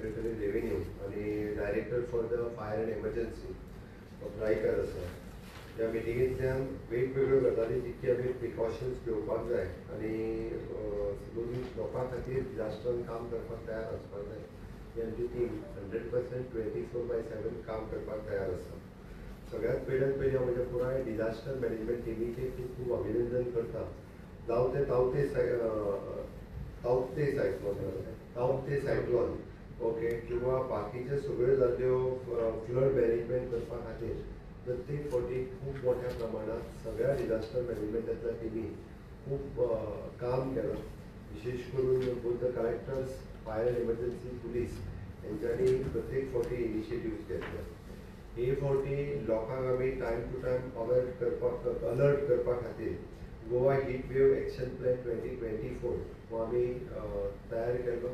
Secretary Revenue आनी Director for the Fire and Emergency doctor Raikar आसा. ह्या मिटिंगेंतल्यान वेगवेगळ्यो गजाली जितकी आमी प्रिकॉशन्स घेवपाक जाय आनी लोकां खातीर डिजास्टरान काम करपाक तयार आसपाक जाय. ही आमची टीम 100% 24/7 काम करपाक तयार आसा. सगळ्यात पयल्यात पयलीं हांव म्हज्या पुराय डिजास्टर मॅनेजमेंट टिमीचें खूब खूब अभिनंदन करता. जावं ते तावते सायक्लॉन ओके किंवा बाकीचे सगळ्यो जाल्ल्यो फ्लड मॅनेजमेंट करपा खातीर प्रत्येक फावटी खूब मोठ्या प्रमाणात सगळ्या डिजास्टर मॅनेजमेंटातल्या टिमी खूब काम केलां. विशेष करून both the collectors, fire and emergency, police हेंच्यांनी प्रत्येक फावटी इनिशिएटिव्स घेतल्या. हे फावटी लोकांक आमी टायम टू टायम अवेर करपाक, अलर्ट करपा खातीर Goa heat wave action plan 2024 हो आमी तयार केलो.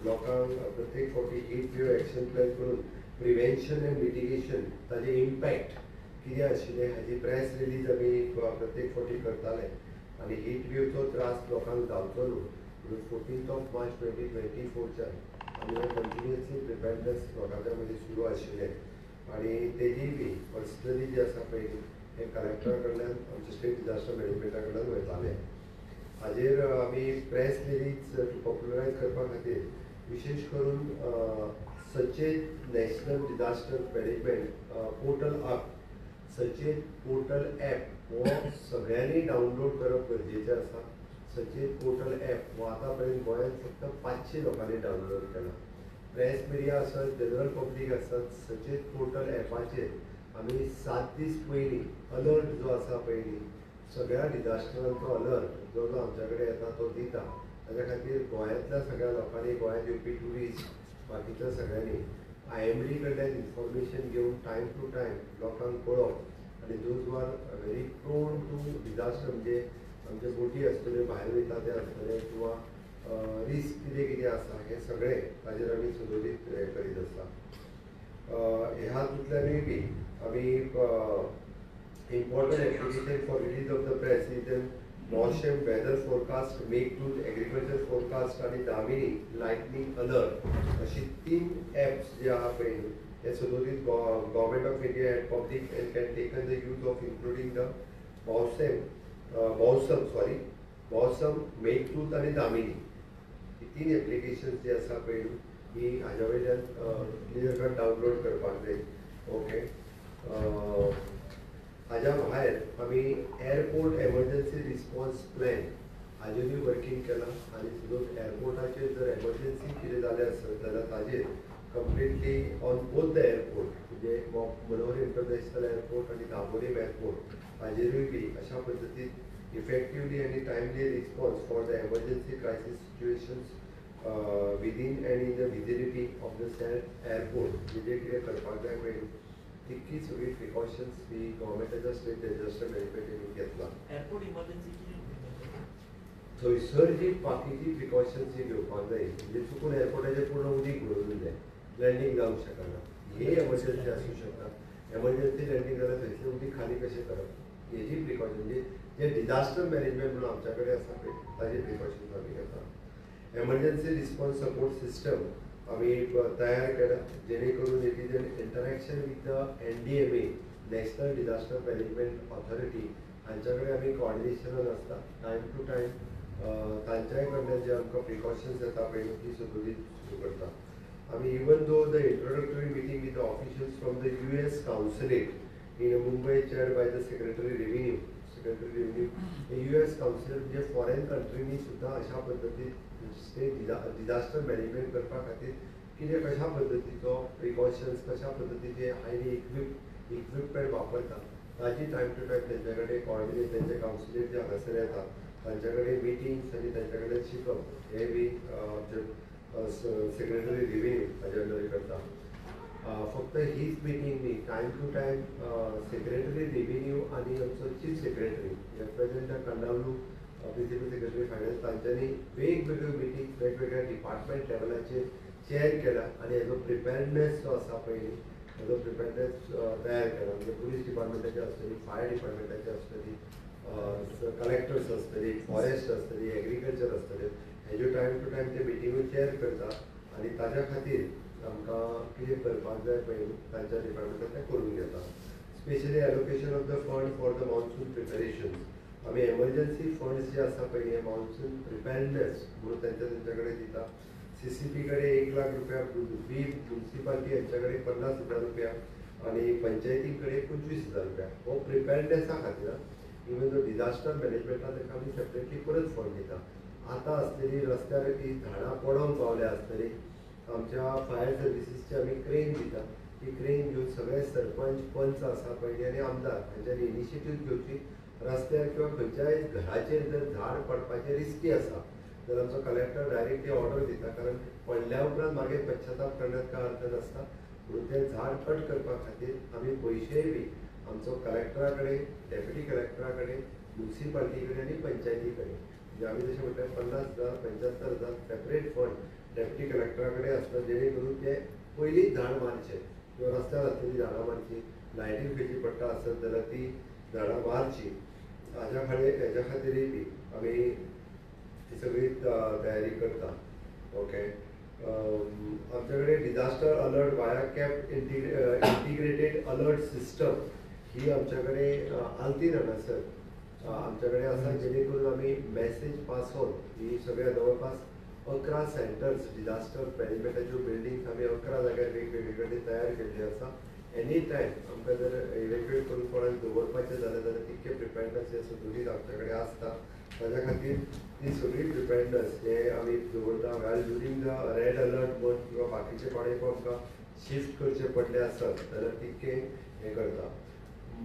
लोकांक प्रत्येक फावटी हीट वेव एक्शन प्लॅन करून प्रिवेन्शन एंड मिटिगेशन ताजे इम्पॅक्ट कितें आशिल्लें हाजी प्रेस रिलीज आमी प्रत्येक फावटी करताले आनी हीट वेवचो त्रास लोकांक जावचो न्हू म्हणून 14 मार्च 2024च्यान आमी कंटिन्युअसली प्रिपेरनेस लोकांच्या मदीं सुरू आशिल्लें आनी तेजी बी पर्सनली जे आसा पळय हे कलेक्टरा कडल्यान आमच्या स्टेट डिजास्टर मॅनेजमेंटा कडल्यान वयताले. हाजेर आमी प्रेस रिलीज पॉप्युलरायज करपा खातीर विशेष करून Sachet national disaster management portal app, Sachet portal app हो सगळ्यांनी डावनलोड करप गरजेचें आसा. सचेत पोर्टल ॲप हो आतां पर्यंत गोंयांत फक्त 500 लोकांनी डावनलोड केला. प्रेस मिडिया आसत, जनरल पब्लीक आसत, सचेत पोर्टल ॲपाचेर आमी 7 दीस पयलीं अलर्ट जो आसा पयलीं सगळ्या डिजास्टरांचो अलर्ट जो जो आमच्या कडेन येता तो दिता. ताच्या खातीर गोंयांतल्या सगळ्या लोकांनी, गोंयांत येवपी ट्युरिस्ट, बाकीच्या सगळ्यांनी IMD कडल्यान इन्फॉर्मेशन घेवन टायम टू टायम लोकांक कळोवप आनी those who are very prone to disaster म्हणजे आमचे बोटी आसतल्यो, भायर वयता ते आसतले किंवा रिस्क कितें कितें आसा हें सगळें ताजेर आमी सुदोरीत हें करीत आसा. ह्या हातूंतल्यानूय बी आमी important application for release of the press is an Mausam weather forecast, Meghdoot agriculture forecast आनी दामिनी लायटनींग अलर्ट अशी 3 एप्स जे आहा पळय न्हू हे सदोदीत government of India and public and can taken the use of including the Mausam, Meghdoot आनी दामिनी ही 3 applications जी आसा पळय न्हू ही हाज्या वयल्यान क्लियर कट डावनलोड करपाक जाय. ओके, हाज्या भायर आमी एअरपोर्ट एमर्जन्सी रिस्पॉन्स प्लॅन हाजेरूय वर्कींग केलां आनी सपोज एअरपोर्टाचेर जर एमर्जन्सी कितें जालें आसत जाल्यार ताजेर completely on both the airport म्हणजे मनोहर इंटरनॅशनल एअरपोर्ट आनी दाबोलीम एअरपोर्ट हाजेरूय बी अशा पद्दतीन इफेक्टिवली आनी timely response for the emergency crisis situations within and in the vicinity of the said airport म्हणजे कितें करपाक जाय पळय तितकी सगळी प्रिकॉशन्स ही गव्हर्मेंटाच्या स्टेट डिजास्टर मॅनेजमेंट टिमीन घेतला. एअरपोर्ट इमर्जन्सी कितें थंयसर जी बाकीची प्रिकॉशन्स जी घेवपाक जाय म्हणजे चुकून एअरपोर्टाचेर पूर्ण उदीक भरून जाय, लँडींग जावंक शकना, हे एमर्जन्सी आसूं शकता. एमर्जन्सी लँडींग जाल्यार थंयसर उदीक खाली कशें करप हेजी प्रिकॉशन म्हणजे जे डिजास्टर मॅनेजमेंट म्हणून आमच्या कडेन आसा पळय ताजे प्रिकॉशन्स आमी घेता. एमर्जन्सी रिस्पॉन्स सपोर्ट सिस्टम आमी तयार केला जेणे करून it is an interaction with the NDMA national disaster management authority हांच्या कडेन आमी कॉर्डिनेशनान आसता. टायम टू टायम तांच्याय कडल्यान जे आमकां प्रिकॉशन्स येता पळय ती सगळी सुरू करता आमी. Even though the introductory meeting with the officials from the US consulate in Mumbai chaired by the secretary revenue, secretary revenue US consulate म्हणजे फॉरेन कंट्रीनी सुद्दां अशा पद्दतीन स्टेट डिजास्टर मॅनेजमेंट करपा खातीर कितें कशा पद्दतीचो प्रिकॉशन्स, कशा पद्दतीचे हायली इक्विपमेंट वापरता ताजी टायम टू टायम तेंच्या कडेन कॉर्डिनेट, तेंचे कावन्सिलेट जे हांगासर येता तांच्या कडेन मिटिंग्स आनी तांच्या कडेन शिकप हे बी आमचे सेक्रेटरी रेव्हेन्यू हाज्या अंडर करता. फक्त हीच मिटींग न्ही, time to time secretary revenue आनी आमचो chief secretary at present Kandavlu principal secretary finance तांच्यांनी वेगवेगळ्यो मिटींग वेगवेगळ्या डिपार्टमेंट लेवलाचेर चेअर केला आनी हेजो प्रिपेरनेस जो आसा पळय हेजो प्रिपेरनेस तयार केला. म्हणजे पुलीस डिपार्टमेंटाची आसतली, फायर डिपार्टमेंटाची आसतली, कलेक्टर्स आसतली, फॉरेस्ट आसतली, एग्रीकल्चर आसतले, हेज्यो टायम टू टायम ते मिटिंगो चेअर करता आनी ताज्या खातीर आमकां कितें करपाक जाय पळय तांच्या डिपार्टमेंटान तें करून घेता. Specially allocation of the fund for the monsoon preparations. आमी एमर्जन्सी फंड्स जे आसा पळय हे मॉन्सून प्रिपेरनेस म्हणून तांच्या तेंच्या कडेन दिता. CCP कडेन 1 लाख रुपया, बी म्युन्सिपालिटी हांच्या कडेन 50,000 रुपया आनी पंचायती कडेन 25,000 रुपया. हो प्रिपेरनेसा खातीर. इवन जो डिजास्टर मॅनेजमेंटान ताका आमी सेपरेटली परत फंड दिता. आतां आसलेली रस्त्यार ती झाडां पडोंक पावल्या आसतली, आमच्या फायर सर्विसीसची आमी क्रेन दिता. ती क्रेन घेवन सगळे सरपंच पंच आसा पळय आनी आमदार हांच्यांनी इनिशिएटीव घेवची. रस्त्यार किंवा खंयच्याय घराचेर जर झाड पडपाचें रिस्की आसा तर आमचो कलेक्टर डायरेक्टली ऑर्डर दिता, कारण पडल्या उपरांत मागीर पश्चाताप करण्यात काय अर्थ नासता. म्हणून तें झाड कट करपा खातीर आमी पयशेय बी आमचो कलेक्टरा कडेन, डेप्युटी कलेक्टरा कडेन, म्युन्सिपालिटी कडेन आनी पंचायती कडेन, म्हणजे आमी जशें म्हटल्यार 50,000 75,000 सेपरेट फंड डेप्युटी कलेक्टरा कडेन आसता, जेणे करून ते पयलींच झाड मारचें किंवा रस्त्यार आसलेली झाडां मारची, लायटीन खंयची पडटा आसत जाल्यार ती झाडां मारची. हाज्या खातीर हेज्या खातीरय बी आमी ही सगळी तयारी करता. ओके, आमच्या कडेन disaster alert via CAP integrated alert system ही आमच्या कडेन आल्तीन हांगासर आमच्या कडेन आसा, जेणे करून आमी मॅसेज पास ऑन ही सगळ्या जवळपास 11 सेंटर्स डिजास्टर मॅनेजमेंटाच्यो बिल्डिंग्स आमी 11 जाग्यार वेगवेगळे कडेन तयार केल्ल्यो आसा. एनी टायम आमकां जर इवेक्युएट करून कोणाक दवरपाचें जालें जाल्यार तितकें प्रिपेरनेस हें सगळीच आमच्या कडेन आसता. ताज्या खातीर ती सगळी प्रिपेरनेस हे आमी दवरता. Well during the red alert म्हण किंवा बाकीचे कोणेक आमकां शिफ्ट करचे पडले आसत जाल्यार तितकें हें करता.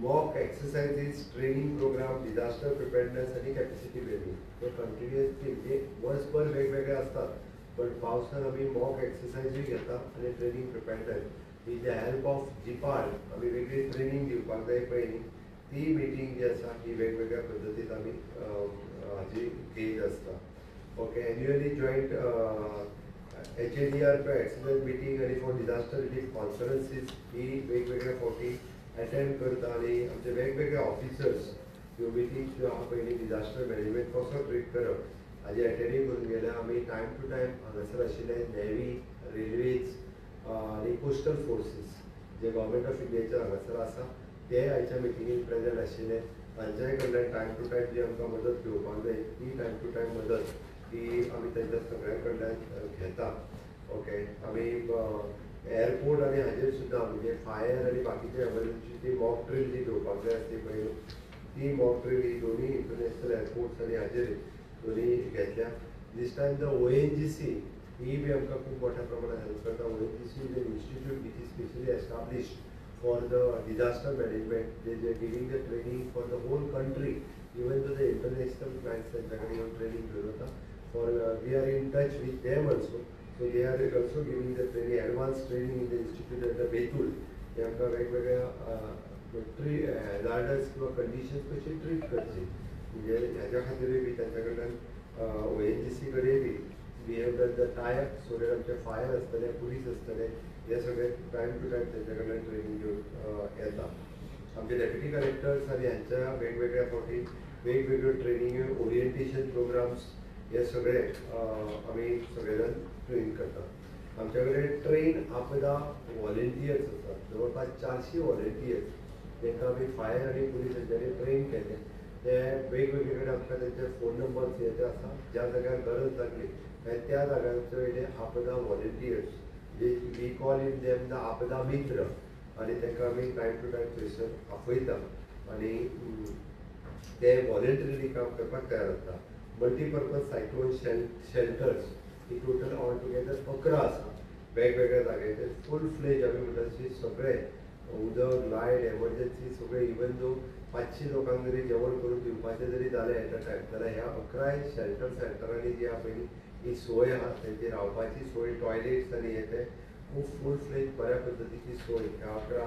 Mock exercises, training programme, disaster preparedness आनी कॅपेसिटी बिल्डींग हे कंटिन्युअसली म्हणजे वर्सभर वेगवेगळे आसतात, बट पावसान आमी मॉक एक्सरसायजूय घेता आनी training preparedness with the help of जिपार्ड आमी वेगळी ट्रेनींग दिवपाक जाय पळय न्ही, ती मिटींग जी आसा ही वेगवेगळ्या पद्दतीन आमी हाजी घेयत आसता. Okay, annually joint HADR exercise meeting आनी फॉर डिजास्टर रिलीफ कॉन्फरन्सीस ही वेगवेगळ्या फावटी अटेंड करता आनी आमचे वेगवेगळे ऑफिसर्स ह्यो मिटींग ज्यो आहा पयलीं डिजास्टर मॅनेजमेंट कसो ट्रीट करप हाजी अटेंडूय करून गेल्या. आमी टायम टू टायम हांगासर आशिल्ले नेवी, रेल्वेज आनी coastal forces J government of इंडियाचे हांगासर आसा ते आयच्या मिटिंगेक प्रेजंट आशिल्ले. तांच्याय कडल्यान टायम टू टायम जी आमकां मदत घेवपाक जाय ती टायम टू टायम मदत ती आमी तांच्या सगळ्यां कडल्यान घेता. ओके, आमी एअरपोर्ट आनी हाजेर सुद्दां म्हणजे फायर आनी बाकीचे एमर्जन्सी ती मॉक ड्रील जी घेवपाक जाय आसली पळय ती मॉक ड्रील ही दोनूय इंटरनॅशनल एअरपोर्ट्स आनी हाजेर दोनूय घेतल्या. This time the ONGC ही बी आमकां खूब मोठ्या प्रमाणात हेल्प करता. ONGC is an institute which is specially established for the disaster management. They are giving the training for the whole country, even to the international clients तांच्या कडेन येवन training घेवन वता. For we are in touch with them also, so they are also giving the training, advance training in the institute at the Betul. हे आमकां वेगवेगळ्या tree hazards किंवा conditions कशी ट्रीट करची म्हणजे ह्याच्या खातीरूय बी तांच्या कडल्यान ONGC कडेन बी we have done the tie up, so that आमचे फायर आसतले, पुलीस आसतले, हे सगळे टायम टू टायम तांच्या कडल्यान ट्रेनींग घेवन येता. आमचे डेप्युटी कलेक्टर्स आनी हांच्या वेगवेगळ्या फावटी वेगवेगळ्यो ट्रेनिंग, ओरिएंटेशन प्रोग्राम्स हे सगळे आमी सगळे जाण ट्रेन करता. आमच्या कडेन ट्रेन आपदा व्हॉलेंटियर्स आसात, जवळपास 400 व्हॉलेंटियर्स तांकां आमी फायर आनी पुलीस हांच्यांनी ट्रेन केले. ते वेगवेगळे कडेन आमकां तांचे फोन नंबर्स हे ते आसा, ज्या जाग्यार गरज लागली त्या जाग्यांचे वयले आपदा volunteers J we call in them the Aapda Mitra आनी तांकां आमी टायम टू टायम थंयसर आपयता आनी ते व्हॉलेंटरीली काम करपाक तयार जाता. मल्टीपर्पज सायक्लोन शेल्टर्स ही टोटल ऑल टुगेदर 11 आसा वेगवेगळ्या जाग्यांचेर फूल फ्लेज आमी म्हणटा तशी सगळे उदक, लायट, एमर्जन्सी सगळे, इवन दो 500 लोकांक जरी जेवण करून दिवपाचें जरी जालें एट अ टायम जाल्यार ह्या 11 शेल्टर सेंटरांनी जी आहा पळय ही सोय आहा, तेंची रावपाची सोय, टॉयलेट्स आनी हे ते खूब फूल फ्लेज बऱ्या पद्दतीची सोय ह्या 11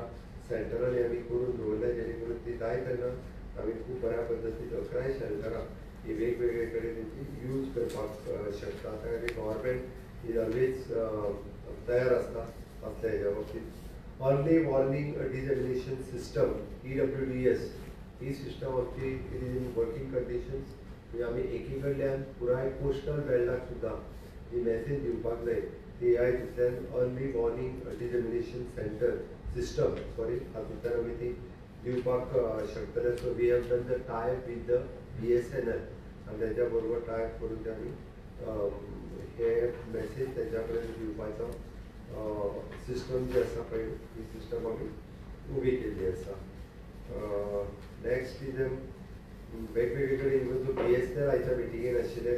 सेंटरांनी आमी करून दवरल्या, जेणे करून ती जाय तेन्ना आमी खूब बऱ्या पद्दतीन 11 शेल्टरां ही वेगवेगळे कडेन तेंची यूज करपाक शकता. त्या खातीर गव्हर्मेंट is always तयार आसता असल्या हेज्या बाबतींत. अर्ली वॉर्निंग डिजमिनेशन सिस्टम EWDS ही सिस्टम आमची it is in working conditions. म्हणजे आमी एकी कडल्यान पुराय कोस्टल बेल्टाक सुद्दां जी मॅसेज दिवपाक जाय ती ए I early warning dissemination centre system sorry हातूंतल्यान आमी ती दिवपाक शकतले. So we have done the tie-up with the BSNL आनी तेच्या बरोबर टायप करून ते आमी हे मॅसेज तेंच्या कडेन दिवपाचो सिस्टम जी आसा पळय ही सिस्टम आमी उबी केल्ली आसा. नेक्स्ट is वेगवेगळे कडेन इवन जो BSNL आयच्या मिटिंगेन आशिल्ले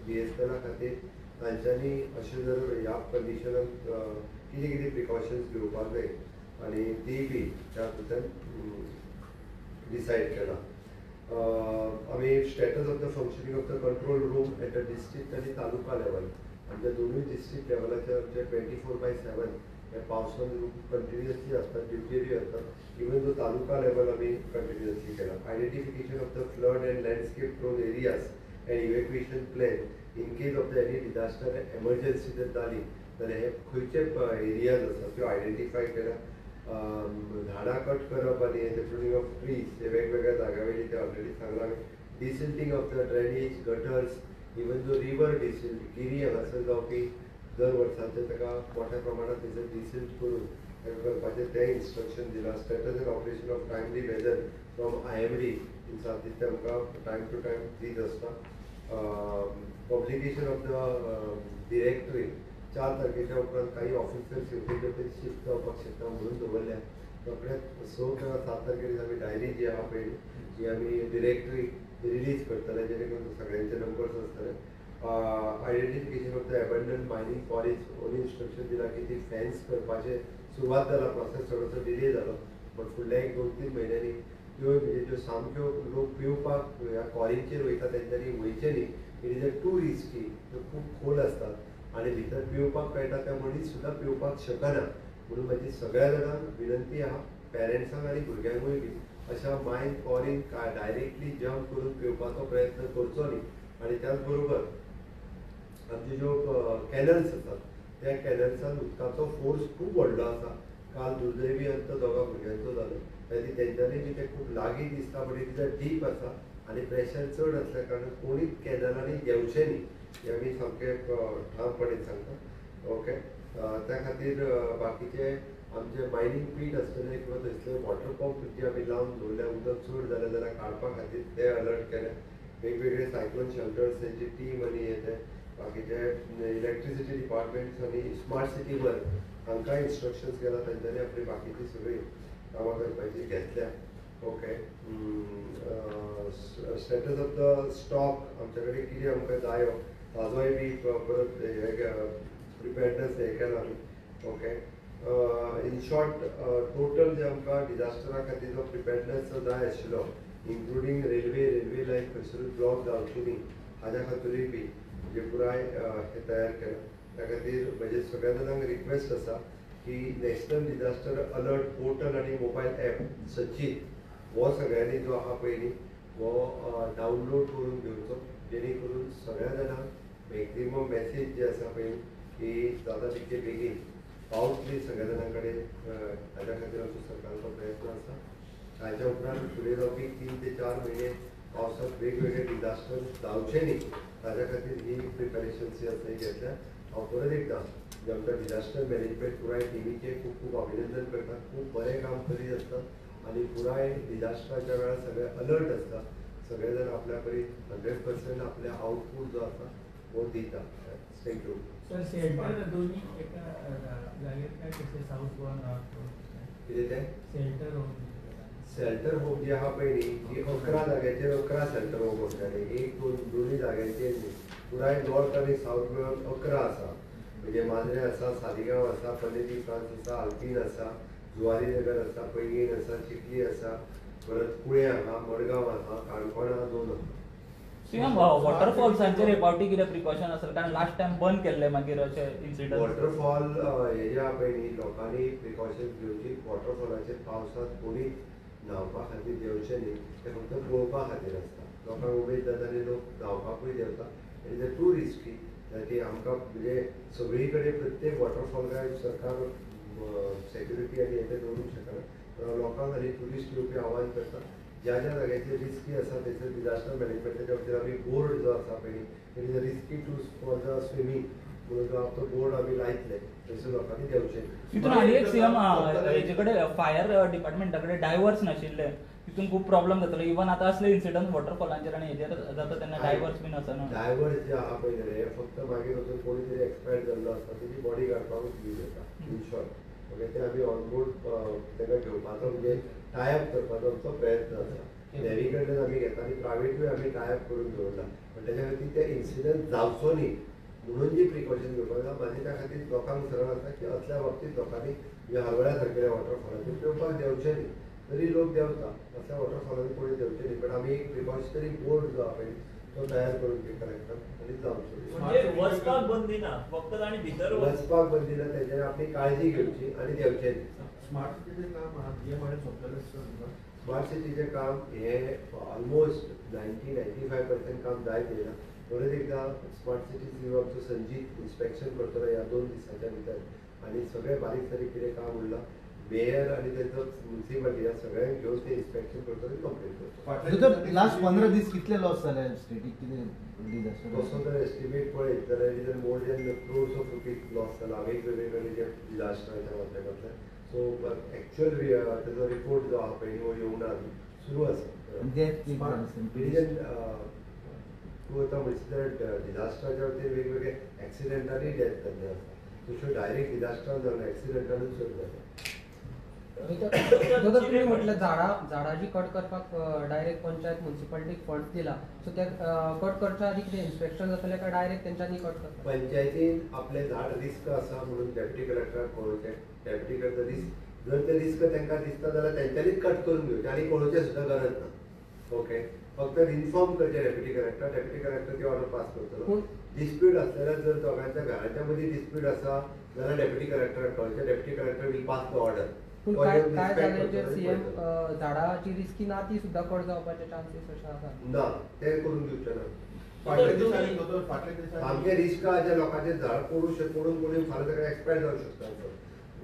BSNL खातीर तांच्यांनी अशें जर ह्या कंडिशनान कितें कितें प्रिकॉशन्स घेवपाक जाय आनी ती बी तातूंतल्यान डिसायड केला. आमी status of the functioning of the control room at the district आनी तालुका लेवल आमच्या दोनूय डिस्ट्रिक्ट लेवलाचेर आमचे 24/7 हे पावसान रूम कंटिन्युअसली आसतात, ड्युटेरूय आसतात. इवन जो तालुका लेवल आमी कंटिन्युअसली केला. Identification of the flood and landscape prone areas and evacuation plan in case of the any disaster emergency जर जाली जाल्यार हे खंयचे एरियाज आसात त्यो आयडेंटिफाय केल्या. झाडां कट करप आनी ते प्रुनिंग ऑफ ट्रीज हे वेगवेगळ्या जाग्या वयली ते ऑलरेडी सांगलां हांवें. Desilting of the drainage gutters even जो रिवर डिसिल्ट गिरी हांगासर जावपी दर वर्साचें ताका मोठ्या प्रमाणात थंयसर डिसिल्ट करून ताका करपाचें तें इन्स्ट्रक्शन दिलां. Status and operation of timely weather from IMD in सात ते आमकां टायम टू टायम दीत आसता. पब्लिकेशन ऑफ the directory 4 तारखेच्या उपरांत काही ऑफिसर्स येवपी ते शिफ्ट जावपाक शकता म्हणून दवरल्या. रोखडेच 6 किंवा 7 तारखे दिसा आमी डायरी जी आहा पळय ही आमी डिरेक्टरी रिलीज करतले जेणे करून सगळ्यांचे नंबर्स आसतले. Identification of the abandoned mining quarries only instruction दिला की ती फेन्स करपाचें सुरवात जाला, प्रोसेस थोडोसो डिले जालो बट फुडल्या एक 2-3 म्हयन्यांनी त्यो म्हणजे ज्यो सामक्यो लोक पिवपाक ह्या क्वॉरींचेर वयता तेंच्यांनी वयचें न्ही. It is a too risky, त्यो खूब खोल आसतात आनी भितर पिवपाक मेळटा त्या मनीस सुद्दां पिवपाक शकना. म्हणून म्हाजी सगळ्या जाणांक विनंती आहा पेरंट्सांक आनी भुरग्यांकूय बी अशा मायन क्वॉरीन डायरेक्टली जंप करून पिवपाचो प्रयत्न करचो न्ही. आनी त्याच बरोबर आमचे ज्यो कॅनल्स आसात त्या कॅनल्सान उदकाचो फोर्स खूब व्हडलो आसा. काल दुर्दैवी अंत दोगां भुरग्यांचो जालो तेन्ना तेंच्यांनी बी ते खूब लागीं दिसता but it is a deep आसा आनी प्रेशर चड आसल्या कारणान कोणीच कॅनलांनी देंवचें न्ही हें आमी सामकें ठामपणे सांगता. ओके, त्या खातीर बाकीचे आमचे मायनींग पीट आसतले किंवा थंयसले वॉटर पंप जे आमी लावन दवरल्या उदक चड जालें जाल्यार काडपा खातीर ते अलर्ट केले. वेगवेगळे सायक्लोन शेल्टर्स तेंची टीम आनी हे ते बाकीचे इलेक्ट्रिसिटी डिपार्टमेंट्स आनी स्मार्ट सिटी वर्क हांकां इन्स्ट्रक्शन्स केला तेंच्यांनी आपली बाकीची सगळीं कामां करपाची घेतल्या. Okay, status of the stock आमच्या कडेन कितें आमकां जायो ताजोय बी परत हे प्रिपेर्डनस हें केलां आमी. ओके, इन शॉर्ट टोटल जे आमकां डिजास्टरा खातीर जो प्रिपेर्डनस जाय आशिल्लो इन्क्लुडींग रेल्वे लायन खंयसरूच ब्लॉक जावची न्ही हाज्या खातीरूय बी म्हणजे पुराय हें तयार केलां. त्या खातीर म्हजे सगळ्या जाणांक रिक्वेस्ट आसा की नॅशनल डिजास्टर अलर्ट पोर्टल आनी मोबायल एप सचीत हो सगळ्यांनी जो आहा पळय न्ही हो डावनलोड करून घेवचो जेणे करून सगळ्या जाणांक मॅक्झिमम मॅसेज जी आसा पळय ती जाता तितके बेगीन पावतली सगळ्या जाणां कडेन. हाज्या खातीर आमचो सरकाराचो प्रयत्न आसा. हाज्या उपरांत फुडें जावपी 3 ते 4 म्हयने पावसांत वेगवेगळे डिजास्टर जावचे न्ही ताज्या खातीर ही प्रिपेरेशन जी आसा ही घेतल्या. हांव परत एकदां जे आमच्या डिजास्टर मॅनेजमेंट पुराय टिमीचें खूब खूब अभिनंदन करता. खूब बरें काम करीत आसतात आनी पुराय डिजास्टराच्या वेळार सगळे अलर्ट आसता. सगळे जाण आपल्या परी 100% आपले आउटपूट जो आसा हो दिता. Thank you. Sir, shelter दोन्ही एका जागेर काय कशें साऊथ गोवा नॉर्थ गोवा कितें तें शेल्टर होम शेल्टर होम जी आहा पळय न्ही ही 11 जाग्याचेर 11 शेल्टर होम आसताले. 1 2 दोनूय जाग्यांचेर न्ही, पुराय नॉर्थ आनी साऊथ गोव्यान 11 आसा. म्हणजे मांद्रे आसा, सालिगांव आसा, पनेजी फ्रांस आसा, आल्पीन आसा, जुवारी नगर आसा, पैंगीण आसा, चिखली आसा, परत कुळें आहा, मडगांव आहा, काणकोण आहा, 2 आहा. सीएम, वॉटरफॉल्सांचेर हे फावटी कितें प्रिकॉशन आसल? कारण लास्ट टायम बंद केल्ले मागीर अशे इन्सिडंट. वॉटरफॉल हे जे आहा पळय न्ही लोकांनी प्रिकॉशन घेवची. वॉटरफॉलाचेर पावसांत कोणीच न्हांवपा खातीर देंवचें न्ही, तें फक्त पळोवपा खातीर आसता. लोकांक उमेद जाता आनी लोक न्हांवपाकूय देंवता. It is a too risky. ती आमकां म्हणजे सगळी कडेन प्रत्येक वॉटरफॉल काय सरकार सेक्युरिटी आनी हें तें दवरूंक शकना. पण लोकांक आनी ट्युरिस्ट येवपी आव्हान करता ज्या ज्या जाग्याचेर रिस्की आसा थंयसर डिजास्टर मॅनेजमेंटाच्या वतीन आमी बोर्ड जो आसा पळय it is a risky to for the swimming म्हणून तो बोर्ड आमी लायतले थंयसर लोकांनी देंवचें. तितून आनी एक सीएम हेजे कडेन फायर डिपार्टमेंटा कडेन डायवर्स नाशिल्ले, तितून खूब प्रॉब्लम जातलो. इवन आतां असले इन्सिडंट वॉटरफॉलांचेर आनी हेजेर जाता तेन्ना डायवर्स बीन आसना. डायवर्स जे आहा पळय न्ही, हे फक्त मागीर वचून कोणी तरी एक्सपायर जाल्लो आसता तेजी बॉडी काडपाकूच यूज जाता इन शॉर्ट. ओके, ते आमी ऑन बोर्ड ताका घेवपाचो म्हणजे टायप करपाचो आमचो प्रयत्न आसा. नेवी कडल्यान आमी घेता आनी प्रायवेटूय आमी टायप करून दवरला, पण तेच्या खातीर ते इन्सिडंट जावचो न्ही म्हणून जी प्रिकॉशन घेवपाक जाय. आनी त्या खातीर लोकांक सरळ आसा की असल्या बाबतींत लोकांनी म्हणजे हरवळ्या सारकेल्या वॉटरफॉलाचेर पेंवपाक देंवचें न्ही. तरी लोक देंवता, असल्या वॉटरफॉलांनी कोणी देंवचें न्ही, पण आमी एक प्रिकॉशनरी बोर्ड जो आहा पळय तो तयार करून कलेक्टर आनी जावचो. म्हणजे वचपाक बंदी ना, फक्त तांणी भितर वचपाक बंदी ना, तेजेर आपली काळजी घेवची आनी देंवचें न्ही. स्मार्ट सिटीचें काम हे म्हळ्यार सोंपतलें. स्मार्ट सिटीचें काम हे ऑलमोस्ट 90-95% काम जायत येयला. परत एकदां स्मार्ट सिटी सीओ आमचो संजीत इन्स्पेक्शन करतलो ह्या 2 दिसाच्या भितर आनी सगळें बारीक सारीक कितें काम उरलां मेयर आनी तेंचो म्युनिसिपालिटी ह्या सगळ्यांक घेवन ते इन्स्पेक्शन करतलो आनी कंप्लीट करतलो. लास्ट 15 दीस कितले लॉस जाले स्टेटीक, कितें डिजास्टर? तसो जर एस्टिमेट पळयत जाल्यार it is more than crores of rupees loss जाला वेगवेगळे कडेन जे डिजास्टराच्या माध्यमांतल्यान. सो एक्चुअल तेजो रिपोर्ट जो आहा पळय हो येवना अजून, सुरू आसा. तूं आतां म्हणशीत जाल्यार डिजास्टराच्या वतीन वेगवेगळे एक्सिडंटांनी डेथ जाल्ले आसा, तश्यो डायरेक्ट डिजास्टरान जावना, एक्सिडंटानूच चड जाता. दोतोर तुमी म्हटलें झाडां जी कट करपाक डायरेक्ट पंचायत म्युनिसिपालिटीक फंड्स दिला, सो ते कट करच्या आदी कितें इन्स्पेक्शन जातलें काय डायरेक्ट तेंच्यांनी कट करता? पंचायतीन आपलें झाड रिस्क आसा म्हणून डेप्युटी कलेक्टराक कळोवचें. डेप्युटी कलेक्टर रिस्क जर ते रिस्क तांकां दिसता जाल्यार तेंच्यांनीच कट करून घेवचें आनी कळोवचें सुद्दां गरज ना. ओके, फक्त इन्फॉर्म करचें डेप्युटी कलेक्टर, डेप्युटी कलेक्टर ती ऑर्डर पास करतलो. डिस्प्यूट आसल्यार जर दोगांच्या घराच्या मदीं डिस्प्यूट आसा जाल्यार डेप्युटी कलेक्टराक कळोवचें, deputy collector will pass the order. पूण काय काय जालें जे सीएम झाडाची रिस्की ना ती सुद्दां कट जावपाचे चान्सीस अशें आसा ना, ते करून दिवचे ना. सामकें रिस्क आहा ज्या लोकांचें झाड पडूं पडून पडून फाल्यां सगळें एक्सपायर जावंक शकता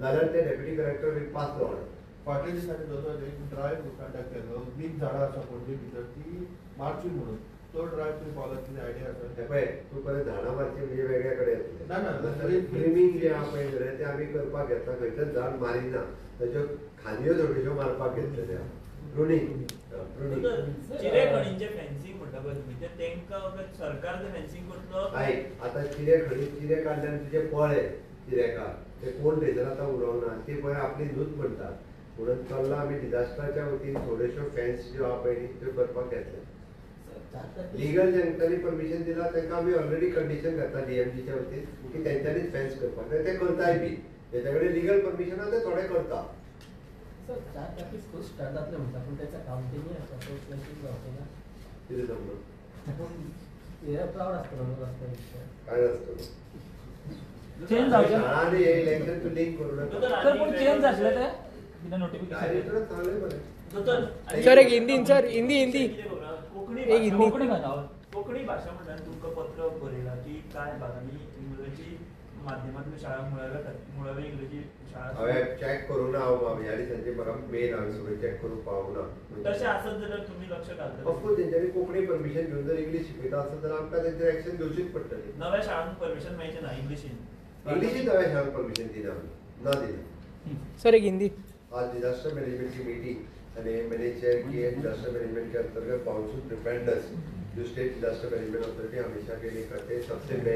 जाल्यार ते deputy collector will pass the order. फाटल्या दिसांनी दोतोर एक ड्रायव्ह कंडक्ट केलो, बीग झाडां आसा पणजे भितर ती मारची म्हणून, तो ड्रायव्ह तुमी पावला कितें आयडिया आसा? हें पळय तूं परत झाडां मारची म्हणजे वेगळ्या कडेन येतलें. ना ना, ट्रिमींग जें आहा पळय जाल्यार तें आमी करपाक घेतला, खंयचेंच झाड मारिना, ताच्यो खांदयो थोड्योश्यो मारपाक घेतलेल्यो प्रुनींग. चिरे खणींचें फेन्सिंग म्हणटा पळय तुमी, ते तेंकां सरकार ते फेन्सिंग करतलो? आयक आतां चिरे खणी चिरे काडल्यान तुजे पळे चिरेकार ते कोण थंयसर आतां उरोंक ना, ती पळय आपली न्हूच म्हणटात म्हणून चल्ला आमी डिजास्टराच्या वतीन थोड्योश्यो फेन्स ज्यो आहा पळय न्ही त्यो करपाक घेतल्या. लिगल जांकांनी परमिशन दिलां तांकां आमी ऑलरेडी कंडिशन घातला डीएमजीच्या वतीन की तेंच्यांनीच फेन्स करपाक जाय, ते करताय बी तेच्या कडेन लिगल परमिशन आहा ते थोडे करता. सर 4 तारखेक स्कूल स्टार्ट जातलें म्हणटा, पूण तेचा कावंटिंगूय आसा, तो क्लॅशीस जावचे ना? कितें समजलो? पूण हे प्रावड आसतलो न्हू रस्त्यार? काय आसतलो? चेंज जावचें शाळा आनी हे इलेक्शन तूं लिंक करूं नाका. सर पूण चेंज जातलें तें कितें नोटिफिकेशन? डायरेक्टरान सांगलें मरे. सर एक हिंदी, सर हिंदी हिंदी एक हिंदी कोंकणी भाशा. कोंकणी भाशा म्हणल्यार तुमकां पत्र बरयलां की कांय भागांनी इंग्रजी माध्यमांतल्यो शाळा मुळाव्या इंग्रजी शाळा हांवें चॅक करूं ना, हांव ह्या दिसांची म्हाका मेल हांवें सगळें चॅक करूंक पावूंक ना. तशें आसत जाल्यार तुमी लक्ष घालतले? ऑफकोर्स तेंच्यांनी कोंकणी परमिशन घेवन जर इंग्लीश शिकयता आसत जाल्यार आमकां तेंचेर एक्शन घेवचीच पडटली. नव्या शाळांक परमिशन मेळचें ना इंग्लिशीन? इंग्लिशीन नव्या शाळांक परमिशन दिना आमी, ना दिना. सर एक हिंदी. आज डिजास्टर मैनेजमेंट की मीटिंग और मैंने चेयर की है डिजास्टर मैनेजमेंट के अंतर्गत मानसून प्रिपेयर्डनेस जो स्टेट डिजास्टर मैनेजमेंट अथॉरिटी हमेशा के लिए करते हैं, सबसे पहले